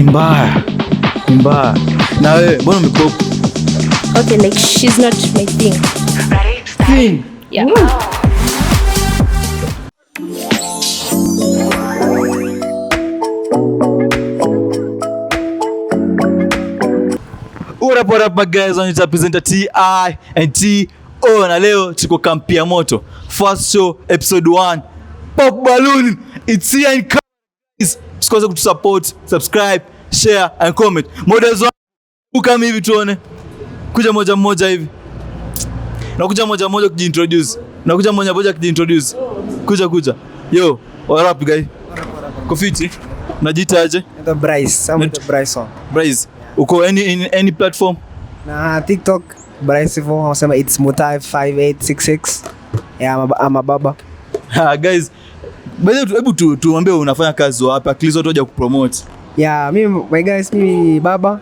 Ni mbaya. Ni mbaya. Na wewe mbona umepop? Okay, like she's not my thing. Thing. Yeah. What up, what up, my guys? On your presenter T I and T O, na leo tuko kampi ya moto. First show episode 1. Pop balloon. It's here in guys. Usikose kutusupport, subscribe, share and comment. Models wangu kama hivi tuone. Kuja moja moja hivi. Nakuja moja moja kujiintroduce. Nakuja moja moja kujiintroduce. Kuja kuja. Yo, what up guys? Kofiti. Najiita aje? Naitwa Bryce, I'm the Bryson. Bryce. Uko any in any platform? Na TikTok Bryce hivyo wanasema it's Mutai 5866. Yeah, I'm a baba. Ha, guys, by the way, hebu tuambie unafanya kazi wapi? At least watu waje kupromote. Yeah, mimi my guys, mimi ni baba.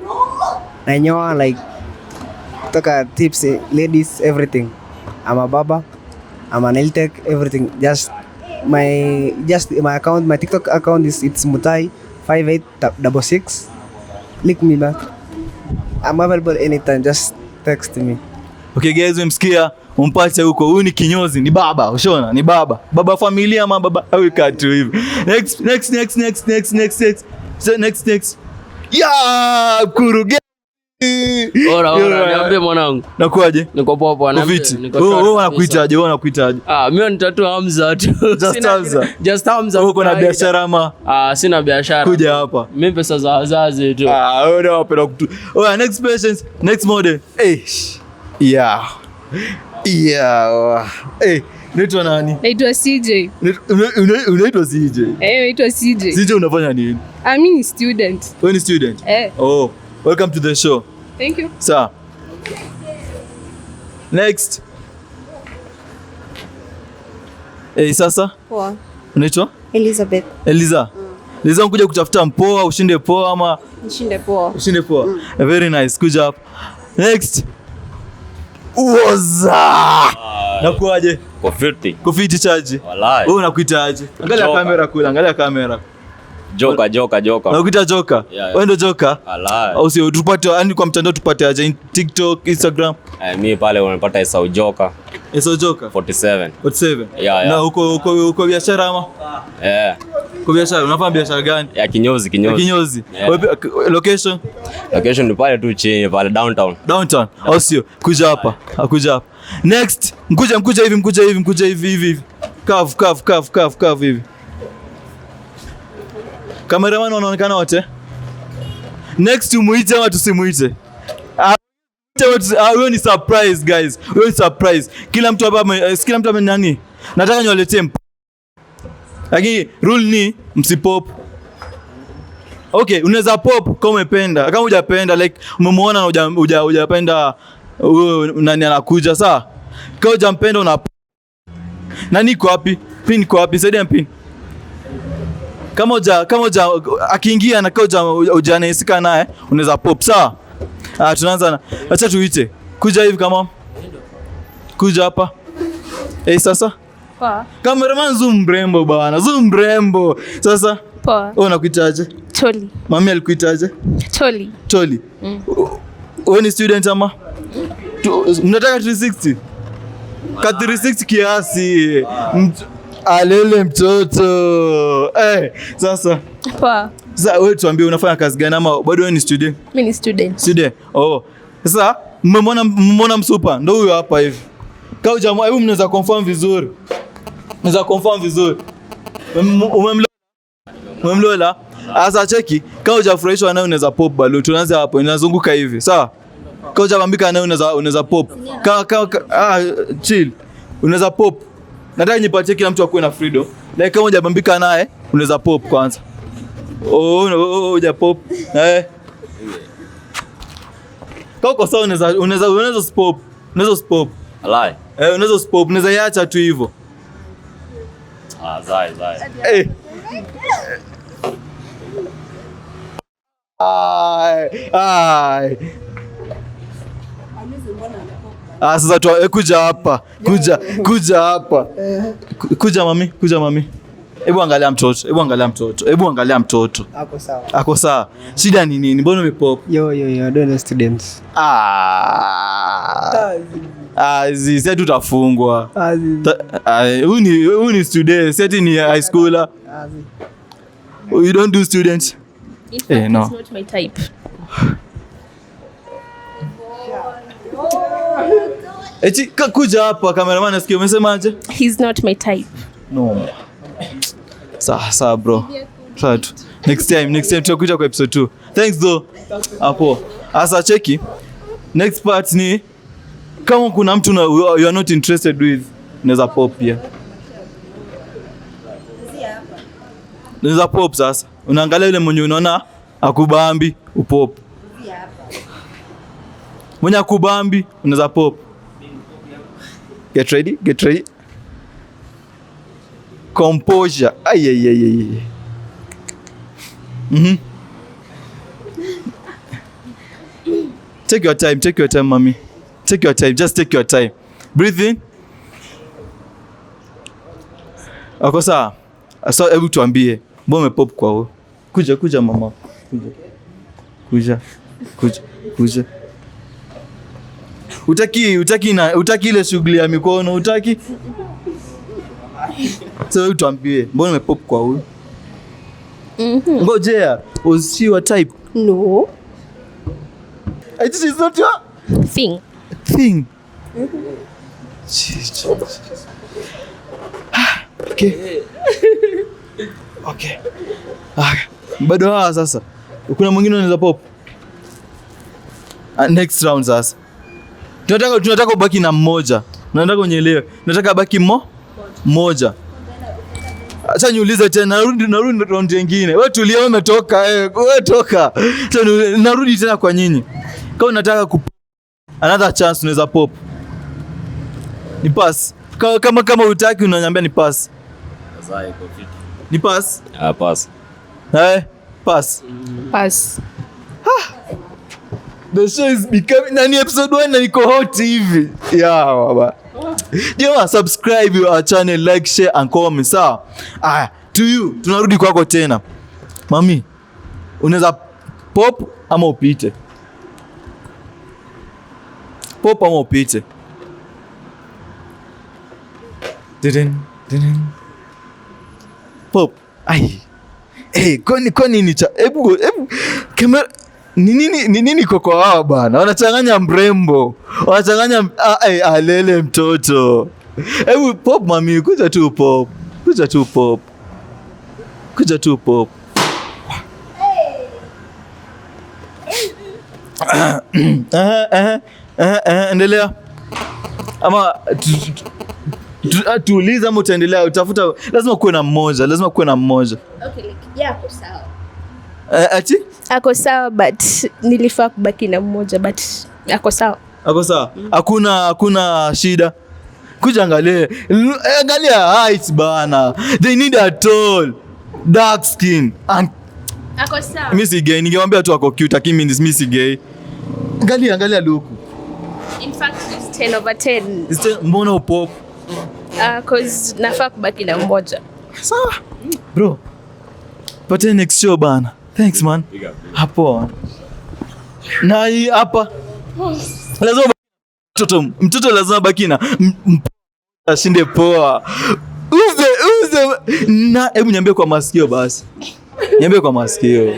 Nanyoa like kutoka tips, ladies, everything. I'm a baba. I'm an nail tech, everything. Just my account, my TikTok account is it's Mutai 5866. Link me back. I'm available anytime. Just text me. Okay guys, umemsikia, umpate huko. Huyu ni kinyozi, ni baba, ushaona? Ni baba. Baba familia ama baba au katu hivi. Next next next next next next next. So, next next. Yeah, kurugenzi. Ora, ora, niambie mwanangu. Nakuaje? Niko poa poa, niambie. Kofiti. Niko Wewe shwari wewe kabisa. wanakuitaje? Wewe wanakuitaje? Ah, mimi nitatu Hamza tu. Just Hamza. Just Hamza. Wewe uko na biashara ama Ah, sina biashara. kuja hapa? Mimi pesa za wazazi tu. Ah, wewe ndio wapenda kutu. Oya, next patient, next model. Eh. Yeah. Yeah. Eh, unaitwa nani? Naitwa CJ. Unaitwa CJ. Eh, naitwa CJ. CJ unafanya nini? I'm a student. Wewe ni student? Eh. Oh, welcome to the show. Thank you. Sawa. Next. Eh, sasa Poa. unaitwa Elizabeth. Eliza. Eliza unakuja kutafuta mpoa, ushinde poa ama Nishinde poa. ushinde poa? Very nice. Kuja hapa. Next. Uoza. Nakuaje? Kofiti. Kofiti chaji. Walai. Wewe unakuita aje? Angalia Joka. kamera kule, angalia kamera. Joka, joka, joka. Unakuita Joka? Yeah, yeah. Wewe ndio Joka? Walai. Au sio? Tupate yani kwa mtandao tupate aje? TikTok, Instagram, Eh, mi pale unapata Esau Joka Eso Joka 47. 47. Yeah, yeah. Na uko biashara ama? Eh, Uko biashara, unafanya biashara gani? ya kinyozi, Ya kinyozi. kinyozi. Yeah. Wapi- Location? Location ni pale tu chini pale downtown. Downtown. Au sio? Kuja hapa. Kuja hapa. Next, mkuja mkuja hivi, mkuja hivi, mkuja hivi hivi hivi. Kavu kavu kavu kavu kavu hivi. Cameraman wanaonekana wote. Next tumuite ama tusimuite? Ah, huyo ni surprise guys. Huyo ni surprise. Kila mtu hapa kila mtu ame nani? Nataka niwaletee lakini rule ni msipop. Okay, unaweza pop kama umependa. Kama hujapenda like umemuona na hujapenda huyo nani anakuja sawa? Kama hujampenda una nani iko wapi? Pin iko wapi? Saidia pin. Kama huja akiingia na kama hujanahisika naye unaweza pop sawa? Ah, tunaanza na acha tuite. Kuja hivi kama kuja hapa. Eh, sasa Poa. cameraman zoom mrembo bwana, zoom mrembo. Sasa Poa. wewe unakuitaje? Toli. Mami alikuitaje? Toli. Toli. Wewe ni student ama? Mnataka 360? Ka 360 kiasi. Alele mtoto. Eh, sasa Poa. sasa wewe tuambie unafanya kazi gani ama bado wewe ni student? Mimi ni student. Student. Oh. Sasa mmemwona msupa ndio huyo hapa hivi. Kama jamaa hebu mnaweza confirm vizuri. Mnaweza confirm vizuri. Umemlola? Sasa cheki, kama hujafurahishwa naye unaweza pop balloon. Tunaanza hapo, inazunguka hivi. Sawa? Kama hujabambika naye unaweza pop. Kama chill. Unaweza pop. Nataka nipatie kila mtu akuwe na freedom. Like kama hujabambika naye unaweza pop kwanza. Oh, oh, huja pop. Eh. Kama uko sawa unaweza pop. Unaweza pop. Walai. Eh, unaweza pop, unaweza iacha tu hivyo. Ah, zai, zai. Eh. Ai, ai. Ah, sasa tu kuja hapa. Kuja, kuja hapa. Kuja mami, kuja mami. Hebu angalia mtoto, hebu angalia mtoto, hebu angalia mtoto. Ako sawa. Ako sawa. Shida ni nini? Mbona umepop? Yo, yo, yo, don't know students. Ah. Ah, zi, si tutafungwa. Ah, zi. Ah, huyu ni student, si ati ni high schooler. Ah, zi. You don't do students. In fact, Eh, no. it's not my type. Eti kuja hapa cameraman asikie umesemaje? He's not my type. No. Sawa sawa bro. Sawa tu. Next time tutakuja kwa episode 2. Thanks though. Hapo. Asa cheki. Next part ni kama kuna mtu na, you are not interested with, unaweza pop pia. Unaweza pop sasa. Unaangalia yule mwenye unaona akubambi, upop. Mwenye akubambi, unaweza pop. Get ready, get ready. Composure. Ay, ay, ay, ay. Take your time, take your time, mommy. Take your time, just take your time. Breathe in. Ako sawa? So hebu tuambie, mbona umepop kwa huyo? Kuja, kuja mama. Kuja. Kuja. Kuja. Kuja. Utaki ile shughuli ya mikono, utaki? So hebu tuambie, mbona umepop kwa huyu? Ngojea, was she your type? No. It is not your Thing. thing. Jesus. Okay. Okay. Ah, bado hawa sasa. Kuna mwingine unaweza pop? Ah, next round sasa. Tunataka ubaki na mmoja. Nataka unielewe. Nataka baki mmoja. Acha niulize tena, narudi round nyingine. Wewe tulia, wewe umetoka, wewe toka. Acha narudi tena kwa nyinyi. Kama unataka ku another chance unaweza pop. Ni pass. Kama hutaki unaniambia ni pass. Sasa iko fiti. Ni pass. Ah, pass. Eh, pass. Pass. The show is becoming na ni episode 1 na niko hot hivi. Yeah, baba. Jamaa, subscribe our channel, like, share and comment. Sawa. Aya, to you. Tunarudi kwako tena. Mami, unaweza pop ama upite. Pop ama upite. Didin, didin. Pop. Ai. Eh, kwani ni cha hebu kamera ni nini koko wao bana? Wanachanganya mrembo. Wanachanganya alele mtoto. Hebu pop mami, kuja tu pop. Kuja tu pop. Kuja tu pop. Aha, aha, aha, aha, endelea. Ama tuulize ama utaendelea utafuta, lazima kuwe na mmoja, lazima kuwe na mmoja. Okay, like, yeah, ako sawa. Eh, ati? Ako sawa but nilifaa kubaki na mmoja but ako sawa. Ako sawa. Hakuna shida. Kuja angalie. Angalia heights bana. They need a tall, dark skin. And Ako sawa. mimi si gay, ningemwambia tu ako cute lakini mimi si gay. Angalia luku. In fact, it's 10 over 10. Mbona upop? 'Cause nafaa kubaki na mmoja. Sawa. Bro. Pate next show bana. Thanks man. Hapo. Na hii hapa. Lazima mtoto lazima baki na ashinde poa. Uze na hebu niambie kwa masikio basi. Niambie kwa masikio.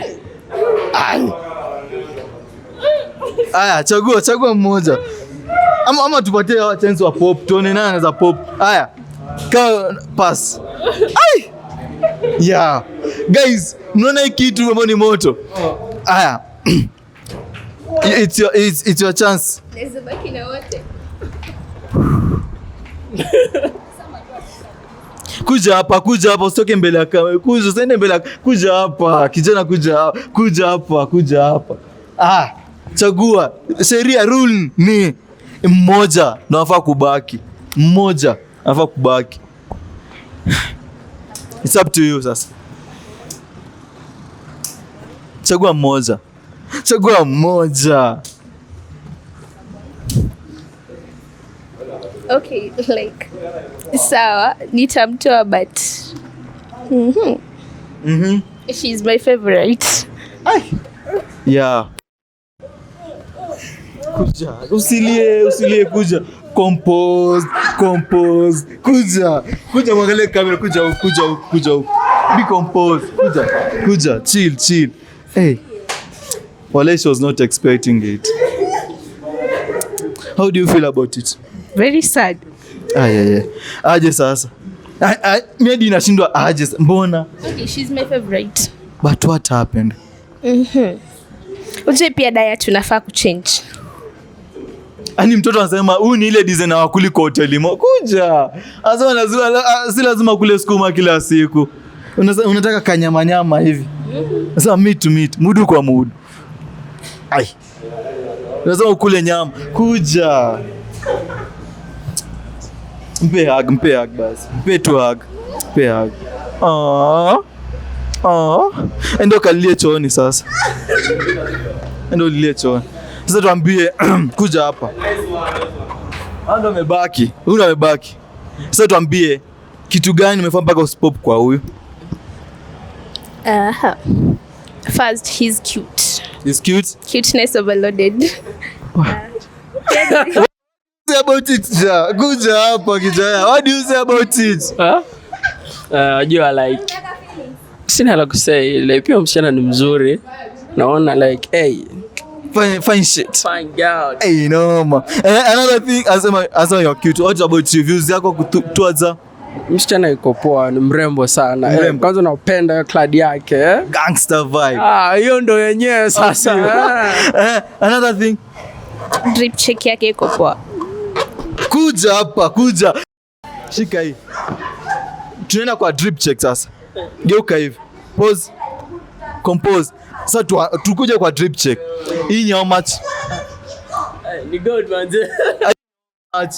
Ai. Aya, chagua mmoja. Ama tupatie hawa chance wa pop, tuone nani anaweza pop. Aya. Ka pass. Ai. Yeah. Guys, mnaona hii kitu ambayo ni moto. Aya. It's your chance. Naweza baki na wote. Kuja hapa, kuja hapa, usitoke mbele ya kamera. Kuja, usiende mbele ya kuja hapa. Kijana kuja hapa, kuja hapa, kuja hapa. Ah, chagua. Sheria rule ni mmoja ndo anafaa kubaki. Mmoja anafaa kubaki. It's up to you sasa. Chagua mmoja. Chagua mmoja. Okay, like sawa, nitamtoa but She's my favorite. Yeah. Kuja, usilie, usilie, kuja. Compose, compose, kuja. Kuja mwangalie kamera, kuja huku, kuja huku, kuja huku. Be composed, kuja, kuja, chill, chill. Hey. Wale, she was not expecting it. How do you feel about it? Very sad. Ah, yeah. Aje sasa. Mimi hadi nashindwa aje mbona? Okay, she's my favorite. But what happened? Ujue pia diet tunafaa kuchange. Ani mtoto anasema huyu ni ile design hawakuli kwa hoteli mo. Kuja. Anasema lazima si lazima kule sukuma kila siku. Unataka kanyama nyama hivi. Sasa meat to meat, mudu kwa mudu. Ai. Unasema ukule nyama. Kuja. Mpe hug, mpe hug basi. Mpe tu hug. Mpe hug. Aww. Aww. Endo kalilie chooni sasa. Endo lilie chooni. Sasa tuambie kuja hapa. Huyu amebaki. Huyu amebaki. Sasa tuambie kitu gani umefanya mpaka usipop kwa huyu? First, he's cute. He's cute. Cuteness overloaded. Say about it, ja. Kuja hapa kijana. What do you say about it? Najua like sina la kusay, like pia msichana ni mzuri. Naona like hey, Fine, fine shit. fine girl. Hey, no man. Another thing, asema you're cute. What about you? Views yako towards her? Msichana yuko poa, ni mrembo sana. Mrembo. Kwanza napenda hiyo clad yake. Gangster vibe. Ah, hiyo ndo yenyewe sasa. Another thing. Drip check yake iko poa. Kuja hapa, kuja. Shika hii. Tunaenda kwa drip check sasa. Geuka hivi. Pause. Compose. Sasa tukuje kwa drip check. Hii ni how much? Ni good manze. Much.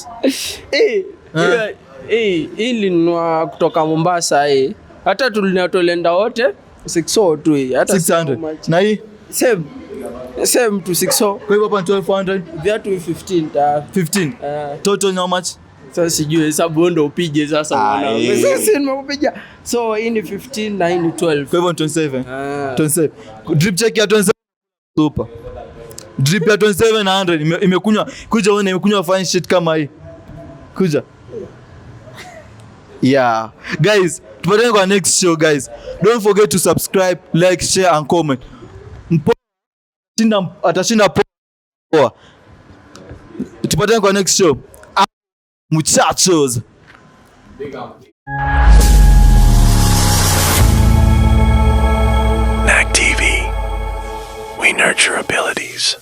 Hii ilinunua kutoka Mombasa hii. Hata tulienda wote 6 tu hii. Hata 600. Na hii? Same. Same to 6. Kwa hivyo hapa ni 1200. Viatu 15 ta. 15. Total ni how much? Sasa sijui hesabu ndo upige sasa mwanangu. Sasa nimekupiga. So hii ni 15 na hii ni 12. Kwa hivyo ni 27. 27. Drip check ya 27 super. Drip ya 2700 imekunywa. Kuja uone imekunywa fine shit kama hii. Kuja. Yeah. Guys, tupatane kwa next show guys. Don't forget to subscribe, like, share and comment. Atashinda poa. Tupatane kwa next show. Muchachos. NAC TV. We nurture abilities.